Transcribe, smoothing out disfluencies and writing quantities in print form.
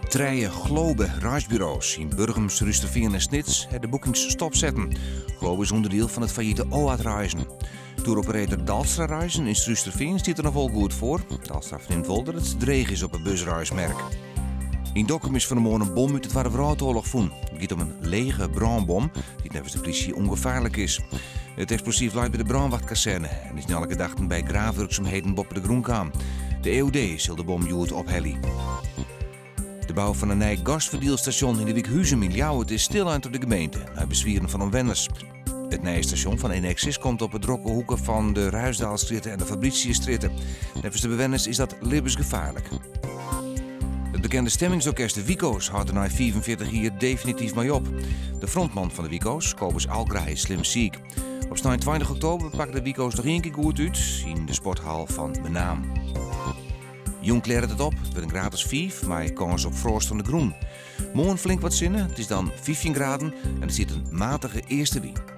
Trije Globe reisburo's yn Burgum, Surhústerfean en Snits ha de boekings stopsetten. Globe is ûnderdiel fan it fallite OAT Reizen. Touroperator Dalstra Reizen yn Surhústerfean stiet der noch wol goed foar. Dalstra fernimt wol dat it dreech is op 'e busreismerk. Yn Dokkum is fan 'e moarn in bom út de Twadde Wrâldoarloch fûn. It giet om in lege brânbom dy't neffens de plysje ûngefaarlik is. It eksplosyf leit by de brânwachtkazerne en is nei alle gedachten by graafwurksumheden boppe de grûn kaam. De EOD sil de bom hjoed ophelje. De bou fan in nij gasferdielstasjon yn de wyk Huzum yn Ljouwert is stillein troch de gemeente, nei beswieren fan omwenners. It nije stasjon fan Enexis komt op 'e drokke hoeke fan de Ruysdaelstrjitte en de Fabritiusstrjitte. Neffens de bewenners is dat libbensgefaarlik. It bekende stemmingsorkest de Wiko's hâldt der nei 45 jier definityf mei op. De frontman fan de Wiko's, Kobus Algra, is slim siik. Op snein 20 oktober pakke de Wiko's noch ien kear goed út yn de sporthal fan Menaam. Jûn klearret it op, it wurdt in graad as 5 mei kâns op froast oan de grûn. Moarn flink wat sinne, it is dan 15 graden en der stiet in matige eastewyn.